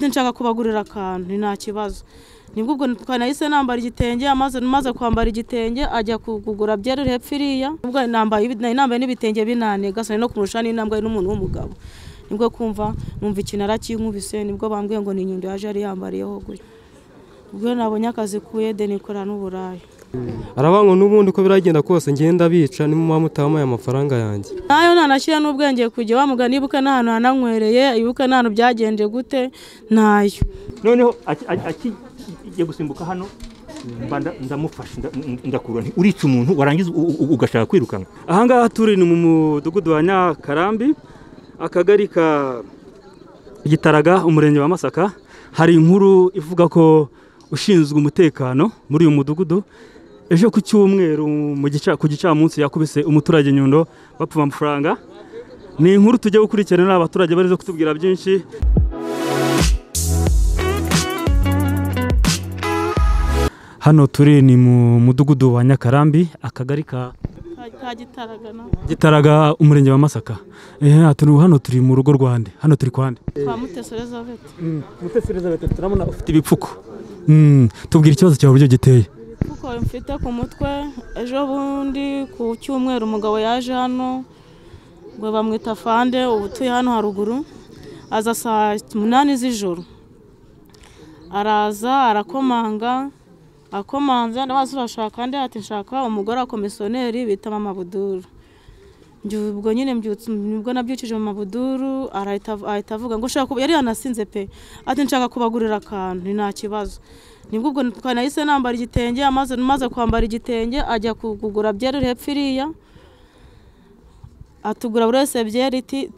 Nshaka kubagurira akantu nta kibazo. Nibwo ubwo nahise nambara igitenge, amaze kwambara igitenge ajya kugura byeri hepfo iriya. Ubwo nambaye n'ibitenge binane gasa no kumurusha n'intambwe n'umuntu w'umugabo. Nibwo kumva numva ikintu arakinkubise, nibwo bambwiye ngo ni inyundo yaje yari yambariyeho gutya. Ubwo nabonye akazi kuye de nikora n'uburaya. Arabango n'ubundi uko biragenda kose ngenda bica ni mama mutamaye amafaranga yanjye. Nayo nanashyira n'ubwenge kujya bamuga nibuka n'ahantu hananywereye, ibuka n'ahantu byagenje gute nayo. Noneho akigiye gusimbuka hano ndamufasha ndakura nti urica umuntu warangiza ugashaka kwirukanka. Aha ngaha turi ni mu mudugudu wa Nyakarambi, akagari ka Gitaraga, umurenge wa Masaka. Hari inkuru ivuga ko ushinzwe umutekano muri uyu mudugudu ejo ku cyumweru ku gicamunsi yakubise umuturage nyundo bapfa amafaranga. Ni inkuru tujye gukurikirana n'abaturage barizo kutubwira byinshi. Hano turi ni mu mudugudu wa Nyakarambi, akagari ka Gitaraga, umurenge wa Masaka. Hano turi mu rugo rwande. Hano turi kwande kwa Mutesi Elizabeth. Mutesi Elizabeth, turabona ufite ibipfuko. Tubwira ikibazo cyawe uburyo giteye. Kuko mfite ku mutwe, ejo bundi ku cyumweru umugabo yaje hano ngo bamwita Fande, ubutuye hano haruguru, aza saa 8 z'ijoro. Araza arakomanga, akomanze ndabaza urashaka nde, ati nshaka umugore wa komisioneri bita Mama Buduru. Ubwo nyine nibwo nabyukije Mama Buduru, ahita avuga ngo ushaka, yari yanasinze pe, ati nshaka kubagurira akantu nta kibazo. Nibwo ubwo nahise nambara igitenge, amaze kwambara igitenge ajya kugura byeri hepfo iriya, atugura buri wese byeri iti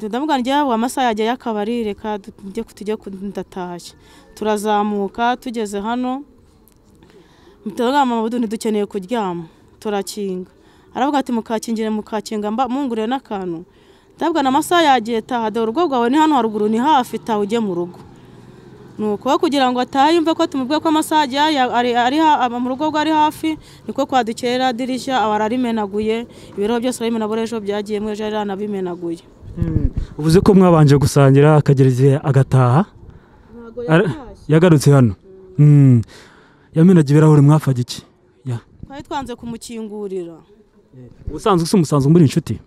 ndamubwira njye amasaha yagiye y'akabari, reka tujye ndatashye. Turazamuka tugeze hano, Mama Buduru ntidukeneye kuryama, turakinga. Aravuga ati mukakingire mukakinga mungurire n'akantu. Ndabwo amasaha yagiye, taha dore urugo rwawe ni hano haruguru, ni hafi, taha ujye mu rugo. Nuko kugira ngo atahe yumve ko tumubwiye ko amasaha ari mu rugo rwe ari hafi, niko kwadukera dirishya aba ararimenaguye, ibiro byose arabimenagura, ejo byagiye mwe ejo yaranabimenaguye. Uvuze ko mwabanje gusangira akagereze agataha, yagarutse hano. Yamenaga ibirahure mwafaga iki? Twari twanze kumukingurira. Ubusanzwe se umusanzwe muri inshuti?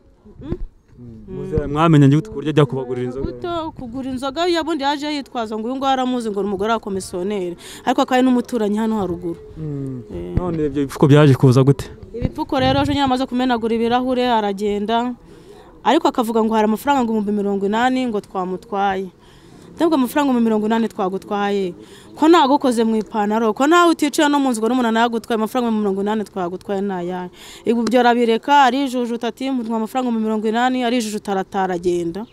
Mwamenye gute ku buryo ajya kubagurira inzoga? Kugura inzoga yabundi yaje yitwaza ngo uyu nguyu aramuzi ngo umugore wa komisioneri, ariko akaba n'umuturanyi hano haruguru. None ibyo bipfuko byaje kuza gute? Ibipfuko rero ejo nyine amaze kumenagura ibirahure aragenda, ariko akavuga ngo hari amafaranga 80,000 ngo twamutwaye. Ndabwo amafaranga 80,000 twagutwaye, ko nagukoze mu ipantaro, ko nawe uticaye no mu nzu ngo n'umuntu nagutwaye amafaranga 80,000 twagutwaye nayaye. Ibu byo arabireka arijujuta ati mutwa amafaranga 80,000, arijujuta arataragenda.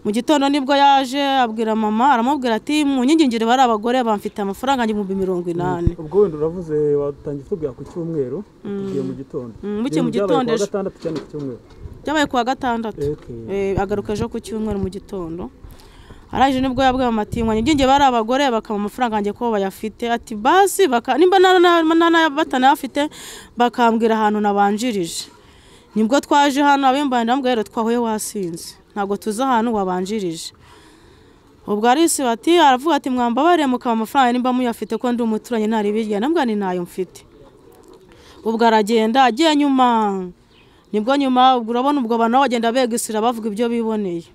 Mu gitondo nibwo yaje abwira mama, aramubwira ati munyingingire bari abagore bamfite amafaranga 80,000. Ubwo wenda uravuze watangiye tubwira ku cyumweru, tugiye mu gitondo. Buke mu gitondo ejo gatandatu cyane ku cyumweru. Byabaye ku wa gatandatu. Agaruka ejo ku cyumweru mu gitondo. Araje nibwo yabwiye mama ati mwanyinginge bari abagore bakama amafaranga yanjye ko bayafite, ati basi nimba batanayafite bakambwira ahantu nabanjirije. Nibwo twaje hano abimbaye ndamubwira rero twahuye wasinze, ntabwo tuzi ahantu wabanjirije. Ubwo arisi bati aravuga ati mwambabare mukama amafaranga nimba muyafite ko ndi umuturanyi ntari birya, ndamubwira ni nayo mfite. Ubwo aragenda agiye nyuma, nibwo nyuma ubwo urabona ubwo abantu bagenda begisira bavuga ibyo biboneye.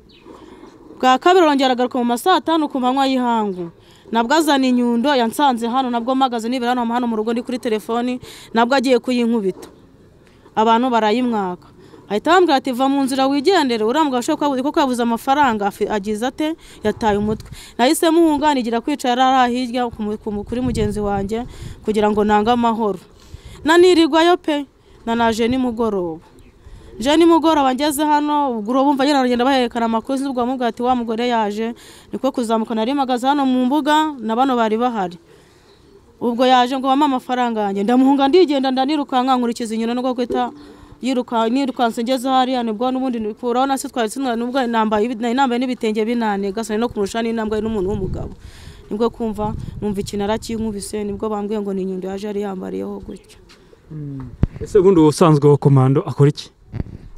Bwa kabiri arongera agaruka mu masaha 5 ku manywa y'ihangu, nabwo azana inyundo yansanze hano, nabwo mpagaze nibera hano mu rugo ndi kuri telefoni, nabwo agiye kuyinkubita abantu barayimwaka. Ahita bambwira ati va mu nzira wigendere, urambwa ashobora kuba yabuze amafaranga agize ate yataye umutwe. Nahise muhunganigira kwicara ari hirya kuri mugenzi wanjye kugira ngo nange amahoro. Nanirirwayo pe, nanaje nimugoroba. Je nimugoroba ngeze hano ubwo bumva nyine aragenda baherekana amakuru, ubwo bamubwira ati wa mugore yaje, niko kuzamuka nari mpagaze hano mu mbuga na bano bari bahari. Ubwo yaje ngo bampa amafaranga yanjye, ndamuhunga ndigenda ndanirukanka nkurikiza inyuma no kwita yiruka nirukanse ngeze hariya, nibwo n'ubundi urabona se twari tsinwa nubwo nambaye n'ibitenge binane gasa no kumurusha n'intambwe n'umuntu w'umugabo. Nibwo kumva numva ikintu arakinkubise, nibwo bambwiye ngo ni inyundo yaje yari yambariyeho gutya. Ese ubundi ubusanzwe wa komando akora iki?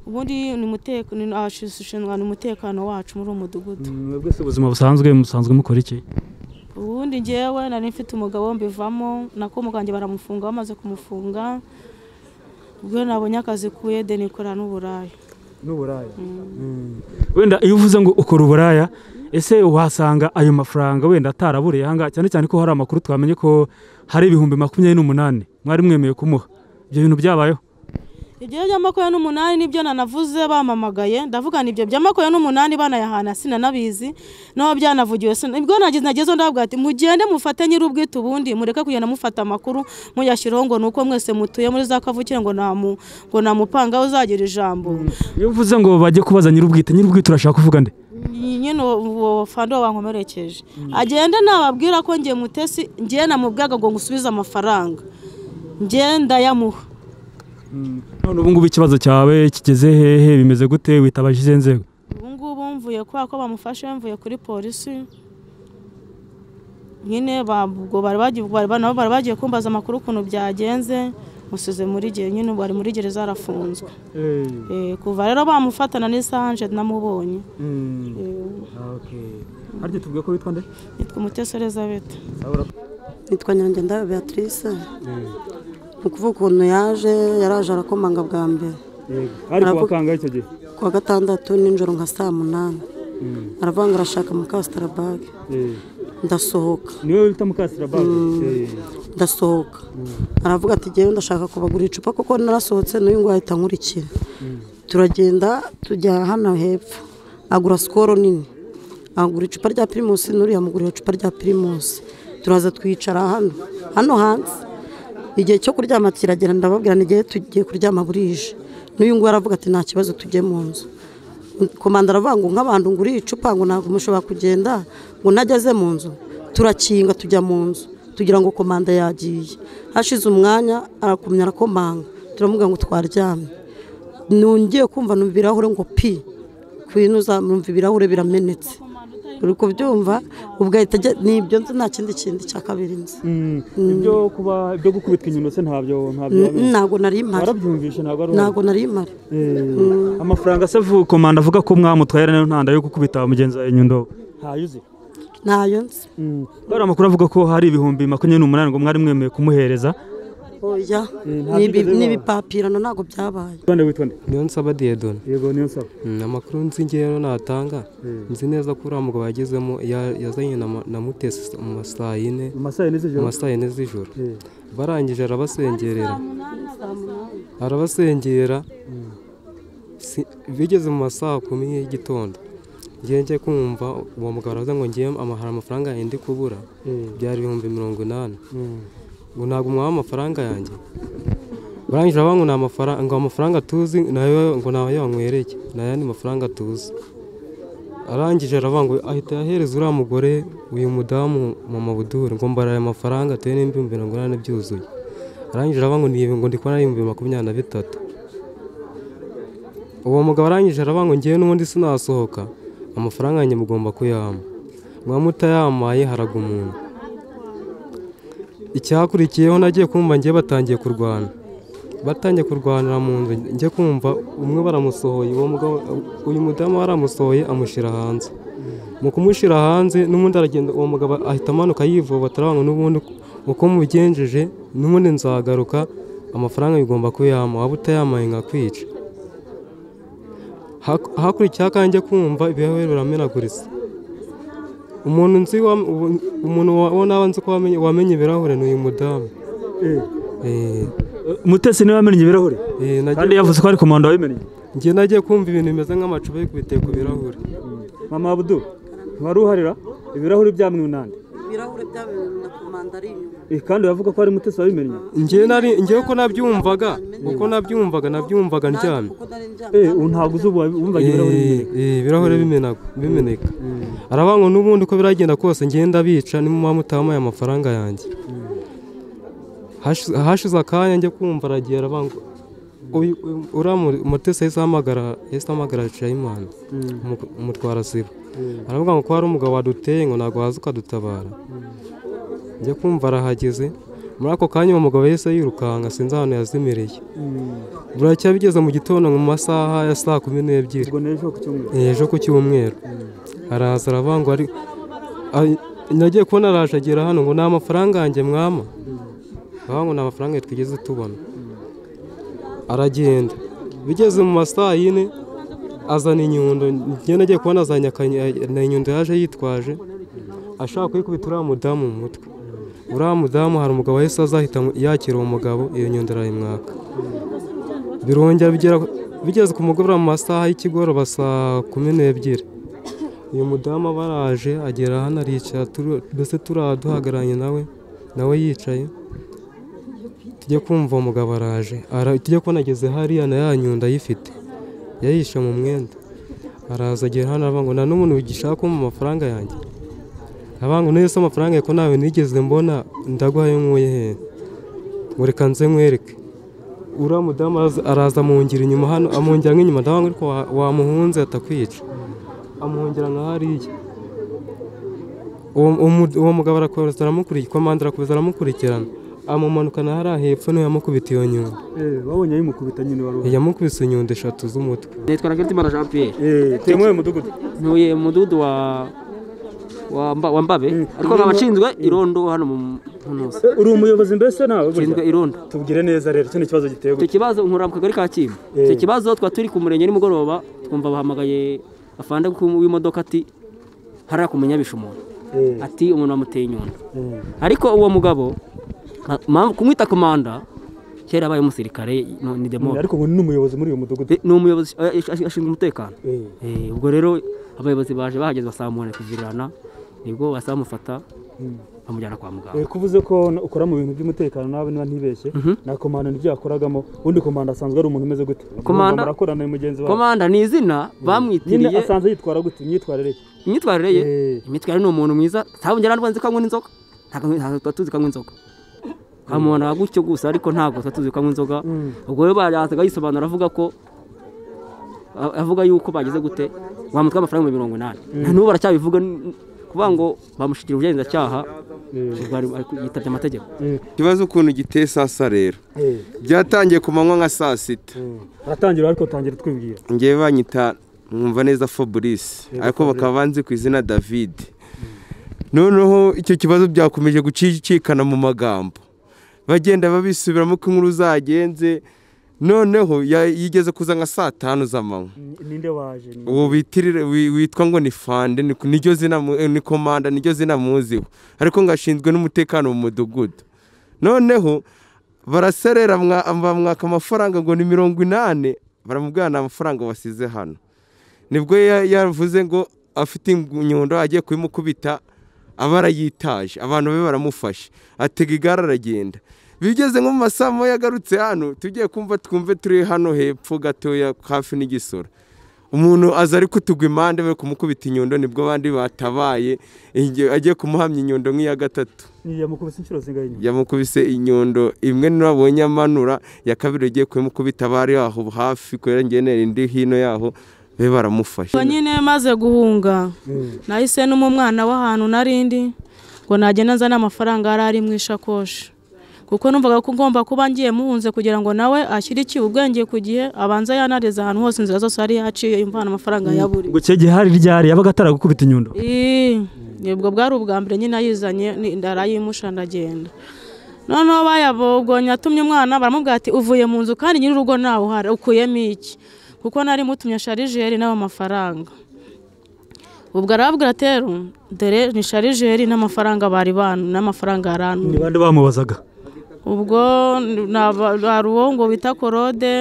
Ubundi ni umutekano, ashinzwe umutekano wacu muri umudugudu. Mwebwe se ubuzima busanzwe musanzwe mukora iki? Ubundi ngewe nari mfite umugabo mbivamo, nako umuganje baramufunga, bamaze kumufunga ubwo nabonye akazi kuye denikora n'uburaya. N'uburaya. Wenda iyo uvuze ngo ukora uburaya, ese uhasanga ayo mafaranga wenda atarabureye ahangaha, cyane cyane ko hari amakuru twamenye ko hari 28,000 mwari mwemeye kumuha, ibyo bintu byabayeho? Ibyo bya 28 nibyo nanavuze bamamagaye, ndavuga ni ibyo bya 28 banayahana sinanabizi naho byanavugiwe, ibwo nagezeho ndavuga ati mugende mufate nyir'ubwite ubundi mureke kugenda mufata amakuru muyashyiraho ngo nuko mwese mutuye muri za kavukire ngo ngo namupanga uzagira ijambo. Iyo uvuze ngo bajye kubaza nyir'ubwite, nyir'ubwite urashaka kuvuga nde? Nyine uwo fando wankomerekeje agende nababwira ko ngiye Mutesi, ngiye namubwaga ngo ngusubize amafaranga, ngiye ndayamuha. None ubu ngubu ikibazo cyawe kigeze hehe, bimeze gute, witabaje izihe nzego? Ubu ngubu mvuye kwa ko bamufashe, mvuye kuri polisi nyine, ubwo bari bagiye kumbaza amakuru ukuntu byagenze, musize muri gihe nyine bari muri gereza arafunzwe. Kuva rero bamufatana n'isanje namubonye. Harya tuvuge ko witwa nde? Nitwa Mutesi Elizabeth. Nitwa Nyirangenda Beatrice. Ni ukuvuga ukuntu yaje, yaraje arakomanga bwa mbere. Ari kuwa kangahe icyo gihe? Kuwa gatandatu nijoro nka saa 8. Aravuga ngo arashaka Mukasitarabage. Ndasohoka. Niwe wita Mukasitarabage? Ndasohoka. Aravuga ati jyewe ndashaka kubagura icupa kuko narasohotse n'uyu nguyu ahita ankurikira. Turagenda tujya hano hepfo, agura sikoro nini, agura icupa rya Primus, n'uriya amugurira icupa rya Primus. Turaza twicara hano hanze. Igihe cyo kuryama kiragera, ndababwira ni igihe tugiye kuryama burije. N'uyu nguyu aravuga ati nta kibazo tujye mu nzu. Komanda aravuga ngo nk'abantu nguriye icupa ngo ntabwo mushobora kugenda ngo nageze mu nzu. Turakinga tujya mu nzu tugira ngo komanda yagiye. Hashize umwanya arakumya arakomanga, turamubwira ngo twaryamye. Nongeye kumva numva ibirahure ngo pi kwinuza, numva ibirahure biramenetse. Uri kubyumva ubwo ahita nibyo nzi, nta kindi kindi cya kabiri nzi. Ibyo kuba ibyo gukubitwa inyundo se ntabyo ntabwo nari mpari. Warabyumvishe? Ntabwo nari mpari. Amafaranga se komanda avuga ko mwamutwaye nayo ntanda yo gukubita mugenzi wawe inyundo ntayo uzi? Ntayo nzi. Bari amakuru avuga ko hari 28,000 ngo mwari mwemeye kumuhereza. Oya, n'ibipapirano ntabwo byabaye. Niyo nsaba Diedone. Yego niyo nsaba. Amakuru nzi ngewe natanga, nzi neza ko uriya mugabo yagezemo yazanye na Mutesi mu masaa 4, mu masaa 4 z'ijoro. Barangije arabasengerera. Arabasengera bigeze mu masaa 10 y'igitondo. Ngiye kumva uwo mugabo aravuga ngo ngiye amahara amafaranga ndi kubura, byari 80,000. Ngo ntabwo mwaha amafaranga yanjye. Barangije ngo nta mafaranga, ngo amafaranga tuzi nayo ngo nayo yanywereke, nayandi mafaranga tuzi. Arangije aravuga ngo ahita yahereza uriya mugore uyu mudamu mama Budure ngo mbara aya mafaranga ateye n'ibihumbi 80 byuzuye. Arangije aravuga ngo nibe ngo ndi kubona 23,000. Uwo mugabo arangije aravuga ngo ngiye n'ubundi sinasohoka, amafaranga yanjye mugomba kuyampa. Mwamutayamaye haraga umuntu. Icyakurikiyeho nagiye kumva ngiye batangiye kurwana. Batangiye kurwanira mu nzu, njye kumva umwe baramusohoye, uwo mugabo uyu mudamu baramusohoye amushyira hanze. Mu kumushyira hanze n'ubundi aragenda, uwo mugabo ahita amanuka yivuba, atarabanga n'ubundi uko mubigenjeje n'ubundi nzagaruka, amafaranga bigomba kuyampa, waba utayamaye nkakwica. Hakurikiyeho akanjye kumva ibirahure biramenaguritse. Umuntu nzi umuntu naba nzi ko wamenye ibirahure ni uyu mudamu. Mutesi niwe wamenye ibirahure? Kandi yavuze ko ari komanda wabimenye. Njye nagiye kumva ibintu bimeze nk'amacupa yikubitiye ku birahure. Mama Abdu, ntiwari uharira ibirahure byamwe nande? Ibirahure byamenwe na komanda ari inyuma. Kandi yavuga ko ari Mutesi wabimenye. Njye uko nabyumvaga, nabyumvaga ndyamye. Ntabwo uzi ubu wumvaga ibirahure bimeneka. Ibirahure bimeneka. Aravuga ngo n'ubundi uko biragenda kose ngenda bica nimuma mutamaye amafaranga yanjye. Hashize akanya njye kumva aragiye aravuga ngo uriya Mutesi yahise ahamagara Cayimana umutwara sibo. Aravuga ngo ko hari umugabo waduteye ngo ntabwo waza ukadutabara. Njye kumva arahageze, Muri ako kanya uwo mugabo yahise yirukanka, sinzi ahantu yazimireye. Buracya bigeze mu gitondo mu masaha ya saa 12, ejo ku cyumweru, araza aravuga ngo nagiye kubona araje agera hano ngo nta mafaranga yanjye mwama, avuga ngo nta mafaranga twigeze tubona. Aragenda bigeze mu masaha 4 azana inyundo. Njye nagiye kubona azanye inyundo yaje yitwaje ashaka kuyikubita uriya mudamu mu mutwe. Uriya mudamu hari umugabo wahise azahita yakira uwo mugabo, iyo nyundo arayimwaka. Birongera bigeze ku mugoroba mu masaha y'ikigoroba saa 12, uyu mudamu aba araje agera hano aricara, mbese turaduhagararanye nawe yicaye. Tujye kumva uwo mugabo araje, tujye kubona ageze hariya na ya nyundo ayifite yayishe mu mwenda. Araza agera hano aravuga ngo nta n'umuntu ugishaka kumpa amafaranga yanjye. Aravuga ngo nese amafaranga ko nawe nigeze mbona, ndaguha ayo nkuye hehe? Ngo reka nze nkwereke. Uriya mudamu araza amungira inyuma hano, amungira nk'inyuma, ndavuga ngo ariko wamuhunze atakwica, amuhungira nka hariya. Uwo mugabo arakomeza aramukurikira, komanda arakomeza aramukurikirana, amumanukana hariya hepfo, niwe yamukubita iyo nyundo. Babonye yimukubita nyine wari yamukubise inyundo 3 z'umutwe. Nitwa Ntakirutimana Jean Pierre. Tuye mu mudugudu? Ntuye mu mudugudu wa Mbabe, ariko nkaba nshinzwe irondo hano mu ntuza. Uri umuyobozi mbese nawe? Nshinzwe irondo. Tubwire neza rero kino kibazo giteye gute? Icyo kibazo nkura mu kagari ka Kimbo. Icyo kibazo twa turi ku murenge nimugoroba, twumva bahamagaye afande w'imodoka ati hariya kumunyabisha umuntu, ati umuntu bamuteye inyundo. Ariko uwo mugabo kumwita komanda kera abaye umusirikare ni demo, ariko ngo ni umuyobozi muri uyu mudugudu, ni umuyobozi ashinzwe umutekano. Ubwo rero abayobozi baje bahageze basamubona kuvirirana, nibwo basamufata bamujyana kwa muganga. Kuvuze ko ukora mu bintu by'umutekano nawe niba ntibeshye, na komanda nibyo yakoragamo. Ubundi komanda asanzwe ari umuntu umeze gute? Komanda murakorana na mugenzi wawe? Komanda ni izina bamwitiriye. Nyine asanzwe yitwara gute? Imyitwarire ye? Imyitwarire ye, imyitwarire ni umuntu mwiza. Ntabwo ngira nzi ko anywa inzoga, ntabwo tuzi ko anywa inzoga, kamubona gutyo gusa, ariko ntabwo tuzi ko anywa inzoga. Ubwo rero barazaga yisobanura avuga ko avuga yuko bagize gute wamutwa amafaranga 80. N'ubu baracyabivuga kuvuga ngo bamushikira ubugenzacyaha yitabye amategeko. Ikibazo ukuntu giteye sasa rero byatangiye ku manywa nka saa 6. Aratangira ariko tangira twibwira. Ngewe banyita mwumva neza Fabrice, ariko bakaba banzi ku izina David. Noneho icyo kibazo byakomeje gucicikana mu magambo, bagenda babisubiramo ko inkuru zagenze. Noneho yigeze kuza nka saa 5 z'amanywa. Ninde waje? Uwo bitirire witwa ngo ni Fande, niryo zina, ni komanda, niryo zina muziho, ariko ngashinzwe n'umutekano mu mudugudu. Noneho baraserera bamwaka amafaranga ngo ni 80, baramubwira nta mafaranga wasize hano. Nibwo yavuze ngo afite inyundo agiye kuyimukubita, aba arayitaje, abantu be baramufashe, atega igare aragenda. Bigeze nko mu masaha moya yagarutse hano, tugiye kumva twumve turi hano hepfo gatoya hafi n'igisoro, umuntu aza ari kutugwa impande bari kumukubita inyundo. Nibwo abandi batabaye, agiye kumuhamya inyundo nk'iya 3. Yamukubise inshuro zingahe inyundo? Yamukubise inyundo imwe nabonye amanura, ya kabiri agiye kumukubita bari aho hafi kubera ngenera indi hino yaho be baramufashe. Nyine maze guhunga nahise n'umwana w'ahantu narindi ngo nagenda nzana amafaranga yari ari mu ishakoshi, kuko numvaga ko ngomba kuba ngiye muhunze kugira ngo nawe ashyire iki ubwenge ku gihe, abanza yanareza ahantu hose inzira zose ari yaciye imvana amafaranga yaburi. Ubwo cyo gihe hari ryari yabaga ataragukubita inyundo? Nibwo bwari ubwa mbere nyine ayizanye ndarayimusha ndagenda. Noneho bayabonye atumye umwana baramubwira ati uvuye mu nzu kandi nyiri urugo nawe uhari ukuyemo iki? Kuko nari mutumye sharijeri n'ayo mafaranga. Ubwo arabwira teru dore ni sharijeri n'amafaranga bari banu n'amafaranga aranu. Ni bande bamubazaga? Ubwo hari uwo ngo bita Korode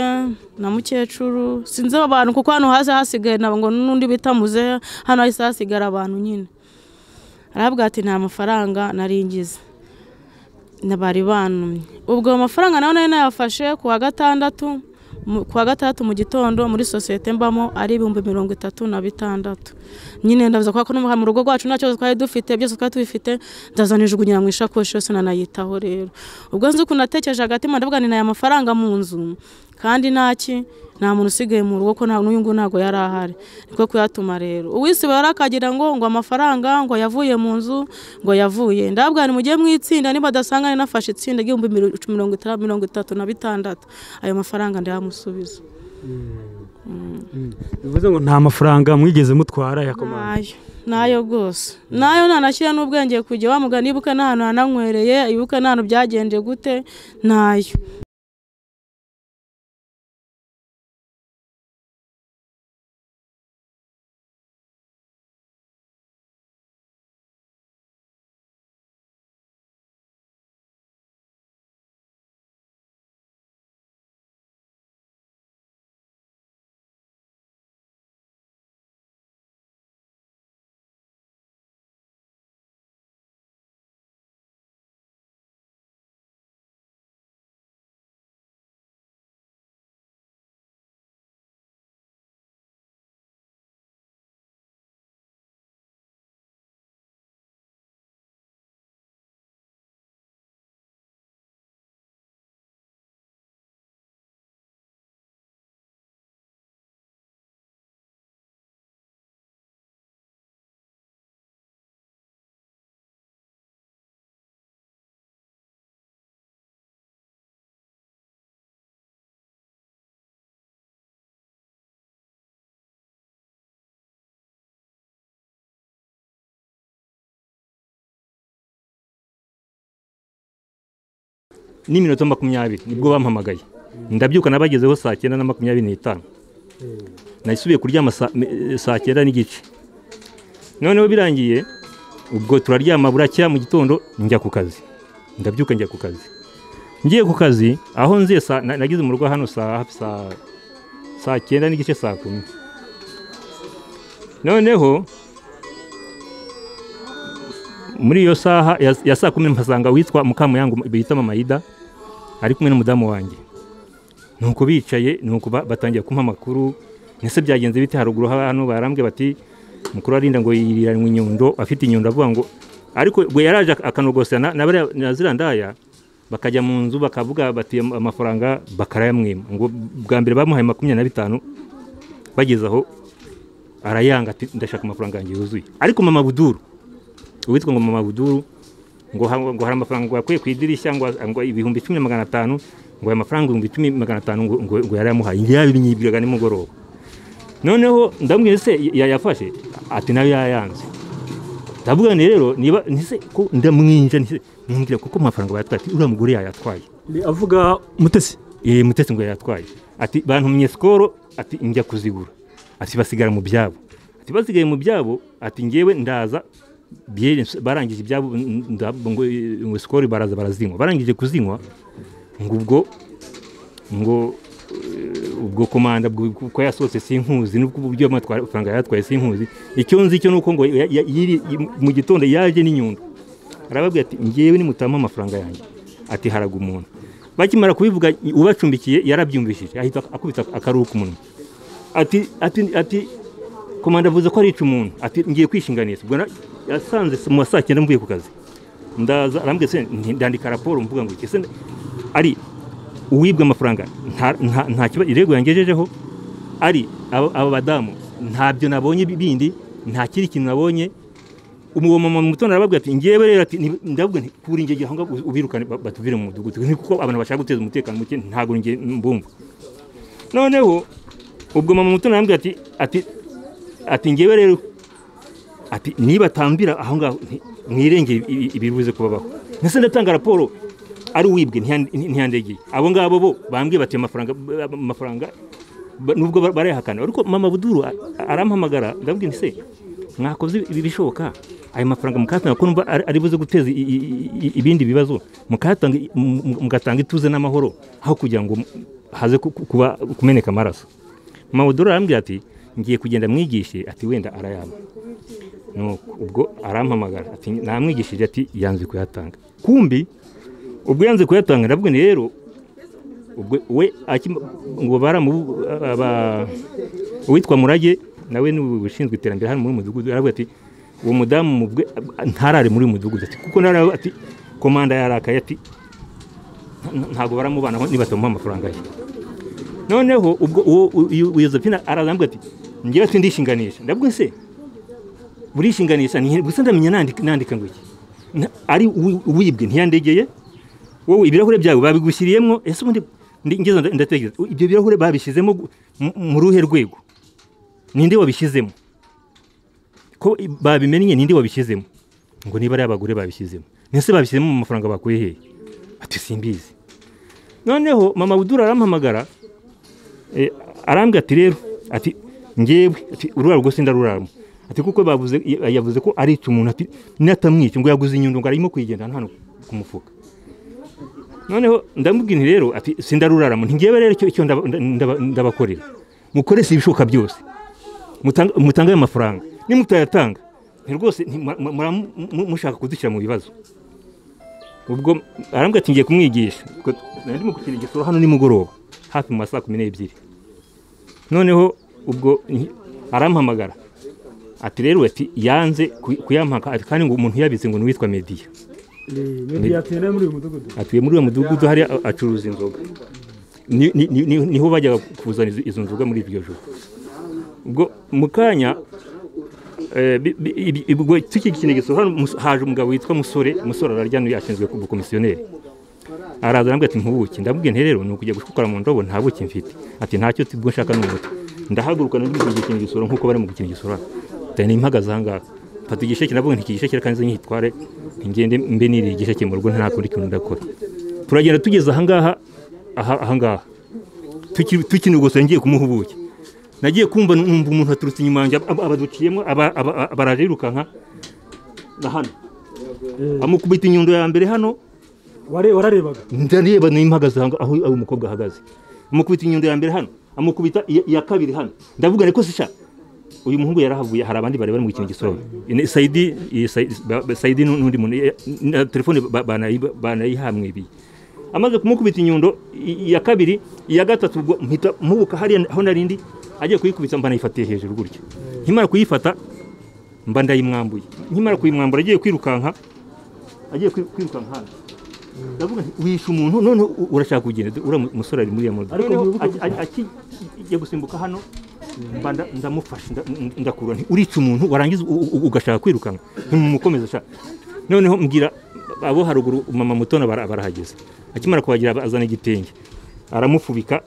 na mukecuru, sinzi abantu kuko hano haze hasigaye ngo n'undi bita Muzehe, hano hahise hasigara abantu nyine. Arabwira ati nta mafaranga naringize bari bantumye. Ubwo amafaranga nayo nari nayafashe ku wa gatandatu, ku wa gatandatu mu gitondo muri sosiyete mbamo ari 36,000. Nyine ndavuze ko mu rugo rwacu nta kibazo twari dufite, byose twari tubifite, ndazana ijugunyira mu ishakoshi yose nanayitaho. Rero ubwo nzi ukuntu natekereje agatima ndavuga ni aya mafaranga mu nzu Kandi ntaki nta muntu usigaye mu rugo ko nta n'uyu nguyu ntabwo yari ahari. Niko kuyatuma rero. Uwisiba yarakagira ngo amafaranga ngo yavuye mu nzu ngo yavuye. Ndabwa ni mujye mu itsinda niba badasanga nafashe itsinda ry'ibihumbi 36 ayo mafaranga ndayamusubiza. Bivuze ngo nta mafaranga mwigeze mutwara ya komanda? Nayo rwose. Nayo nanashyira n'ubwenge kujya wamugana ibuka n'ahantu hananywereye, ibuka n'ahantu byagenje gute, nayo. N'iminota 20 nibwo bampamagaye. Ndabyuka nabagezeho saa 9:25. Nasubiye kuryama saa 9:15. Noneho birangiye ubwo turaryama buracya mu gitondo njya ku kazi. Ndabyuka njya ku kazi. Ngiye ku kazi aho nziye nagize mu rugo hano saa hafi saa 9:15 saa 10. Noneho muri iyo saha ya saa 10 mpasanga witwa Mukamuyango bita Mama Ida ari kumwe n'umudamu wanjye. Nuko bicaye nuko batangiye kumpa amakuru nese byagenze bite haruguru hano barambwe bati mukuru arinda ngo yiriranwe inyundo afite inyundo avuga ngo ariko bwe yaraje akanogosana na zirandaya bakajya mu nzu bakavuga bati amafaranga bakarayamwima ngo bwa mbere bamuhaye 25 bageze aho arayanga ati ndashaka amafaranga yanjye yuzuye. Ariko Mama Buduru uwitwa ngo Mama Buduru ngo hari amafaranga yakwiye ku idirishya ngo 10,500 ngo aya mafaranga 10,500 ngo yaramuhaye yabinyibwiraga nimugoroba. Noneho ndamubwira se yayafashe ati nayo yayanze. Ndavuga nti rero niba ntise ko ndamwinja ntise mumbwira kuko amafaranga bayatwaye ati uriya mugore yayatwaye. Avuga Mutesi? Mutesi ngo yayatwaye. Ati bantumye skoro ati njya kuzigura. Ati basigara mu byabo. Ati basigaye mu byabo ati ngewe ndaza barangije ibyabo ngo skoro baraza barazinywa. Barangije kuzinywa ngo ubwo ngo ubwo komanda ko yasohotse sinkuzi n'ubwo uburyo amafaranga yatwaye sinkuzi. Icyo nzi cyo nuko ngo mu gitondo yaje n'inyundo arababwira ati ngewe nimutama amafaranga yanjye ati haraga umuntu. Bakimara kubivuga ubacumbikiye yarabyumvishije ahita akubita akaruhuka umunwa ati ati ati komanda avuze ko arica umuntu ati ngiye kwishinganisha. Ubwo yasanze mu saa 9 mvuye ku kazi ndaza arambwira se ndandika raporo mvuga ngo iki se ari uwibwe amafaranga nta kiba irego yangejejeho ari aba badamu ntabyo nabonye bindi nta kiri kintu nabonye. Uwo mama mutona arababwira ati ngewe rero ati ndavuga nti kuri ngege aho ngaho ubirukane batuvire mu mudugudu kuko abantu bashaka guteza umutekano muke ntago nge mbumva. Noneho ubwo mama mutona arambwira ati ati ati ngewe rero ati niba tambira aho ngaho mwirenge ibibuze kubabaho. Nese ndatanga raporo ari uwibwe ntiyandegeye abo ngabo bo bambwiye bati amafaranga nubwo barayahakana. Ariko Mama Buduru arampamagara ndabwira nti se mwakoze ibi bishoboka ayo mafaranga mukatanga ko numva ari buze guteza ibindi bibazo mukatanga mugatanga ituze n'amahoro aho kugira ngo haze kuba kumeneka amaraso. Mama Buduru arambwira ati ngiye kugenda mwigishe ati wenda arayama. Nuko ubwo arampamagara ati namwigishije ati yanze kuyatanga. Kumbi ubwo yanze kuyatanga ndavuga ni rero ubwo we ngo baramu uwitwa Murage nawe ni ushinzwe iterambere hano muri mudugudu aravuga ati uwo mudamu mubwe ntarare muri mudugudu ati kuko ntarare ati komanda yarakaye ati ntago baramubana niba batamuha amafaranga ye. Noneho ubwo uwo Josephine arazambwira ati ngewe sindishinganisha. Ndabwo se burishinganisha gusa ndamenya nandika ngo iki ari uwibwe ntiyandegeye, wowe ibirahure byawe babigushyiriyemo. Ese ubundi ngeze ndatekereza ibyo birahure babishyizemo mu ruhe rwego? Ninde wabishyizemo? Ko babimennye ninde wabishyizemo? Ngo niba ari abagore babishyizemo. Nese babishyizemo mu mafaranga bakuye hehe? Ati simbizi. Noneho mama Budura arampamagara, arambwira ati rero ati ngewe ati urura rwose ndaruraramo, ati kuko bavuze yavuze ko ari umuntu, ati natamwica ngo yaguze inyundo ngo arimo kuyigenda hano ku mufuka. Noneho ndamubwira nti rero ati sindaruraramo, ngewe rero icyo ndabakorera mukoreshe ibishoboka byose mutange ayo mafaranga, nimutayatanga rwose mushaka kudushyira mu bibazo. Ubwo arambwira ati ngiye kumwigisha, ndimo gukina igisoro hano nimugoroba hafi mu masaha 12. Noneho ubwo arampamagara ati rero ati yanze kuyampaka, ati kandi ngo umuntu yabize ngo nuwitwa Media. Media atuye muri uyu mudugudu, atuye muri uyu mudugudu hari acuruza inzoga, niho bajyaga kuzana izo nzoga muri iryo joro. Ubwo mukanya ubwo tukikina igisoro hano haje umugabo witwa Musore, Musore ararya ashinzwe ku bukomisiyoneri. Araza arambwira ati nkubuki. Ndamubwira nti rero ni ukujya gukora mu ndobo nta buki mfite. Ati ntacyo tubwo nshaka n'umuti. Ndahaguruka ndi gukina igisoro nkuko bari mu gukina igisoro. Tani impagaze aha ngaha. Mfata igisheke ndavuga nti iki gisheke kandi nkitware ngende mbe niri igisheke mu rugo nta kundi kintu ndakora. Turagenda tugeze aha ngaha aha ngaha. Tukinogosa ngiye kumuha ubuki. Nagiye kumva numva umuntu aturutse inyuma yanjye abaduciyemo baraje yirukanka na hano. Amukubita inyundo ya mbere hano. Wararebaga? Ndareba nimpagaze aho umukobwa ahagaze. Amukubita inyundo ya mbere hano, amukubita iya kabiri hano. Ndavuga ariko sisha uyu muhungu yarahavuye, hari abandi bari bari mu gukina igisoro. Saidi n'undi muntu telefone banayihamwe. Amaze kumukubita inyundo iya kabiri, iya gatatu ubwo mpita mubuka hariya aho narindi agiye kuyikubita mba nayifatiye hejuru gutya. Nkimara kuyifata mba ndayimwambuye. Nkimara kuyimwambura agiye kwirukanka, hano. Ndavuga nti wishe umuntu none urashaka kugenda. Ura musore ari muri ya modoka ariko akigiye gusimbuka hano mba ndamufasha ndakura nti urica umuntu warangiza ugashaka kwirukanka, ntimumukomeza sha. Noneho mbwira abo haruguru mama Mutona barahageze. Akimara kuhagera azana igitenge aramufubika,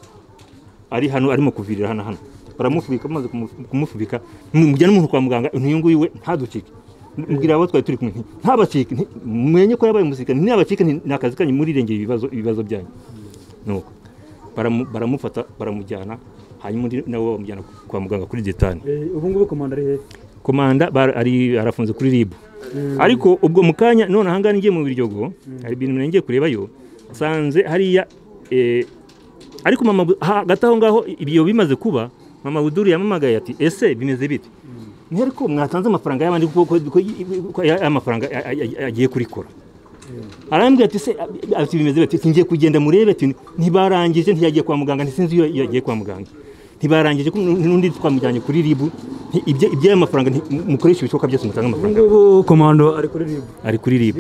ari hano arimo kuvirira hano hano. Baramufubika, bamaze kumufubika mujyana umuntu kwa muganga, ntuyu nguyu we ntaducike. Mbwira abo twari turi kumwe ntabacike, mwenye ko yabaye umusirikare ntabacike, nakazi kanyu murirengera ibibazo byanyu. Nuko baramufata baramujyana, hanyuma undi nawe bamujyana kwa muganga kuri detani. Ubu ngubu komanda ari he? Komanda ari arafunze kuri RIB. Ariko ubwo mukanya none ahangana ngiye mu Biryogo, hari ibintu ngiye kurebayo sanze hariya ariko mama hagati aho ngaho ibyo bimaze kuba, mama Buduru yamamagaye ati ese bimeze bite? Ni ariko mwatanze amafaranga y'abandi kuko amafaranga agiye kurikora. Arambwira ati se ati bimeze bite? Ngiye kugenda murebe ati ntibarangije, ntiyagiye kwa muganga, ntisinzi iyo yagiye kwa muganga. Ntibarangije n'undi twamujyanye kuri RIB, ibyo amafaranga mukoresha ibishoboka byose mutanga amafaranga. Ubu komando ari kuri RIB. Ari kuri RIB.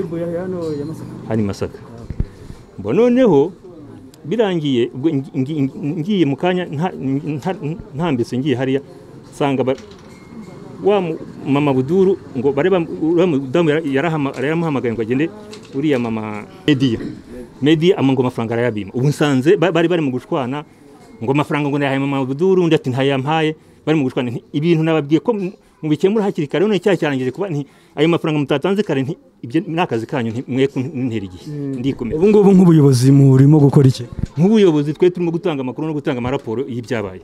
Hano Masaka. Mbona noneho birangiye ngiye mu kanya ntambitse ngiye hariya sanga wa mama Buduru ngo bare mudamu yaramuhamagaye ngo agende uriya mama Media amango amafaranga arayabima. Ubu nsanze bari bari mu gushwana ngo amafaranga ngo nayahaye mama Buduru, undi ati ntayampaye, bari mu gushwana. Ibintu nababwiye ko mubikemura hakiri kare, none cyaha cyarangije kuba nti ayo mafaranga mutatanze kare nti ibyo nakazi kanyu nti mwe kuntera igihe ndikomeza. Ubu ngubu nk'ubuyobozi murimo gukora iki? Nk'ubuyobozi twe turimo gutanga amakuru no gutanga amaraporo y'ibyabaye.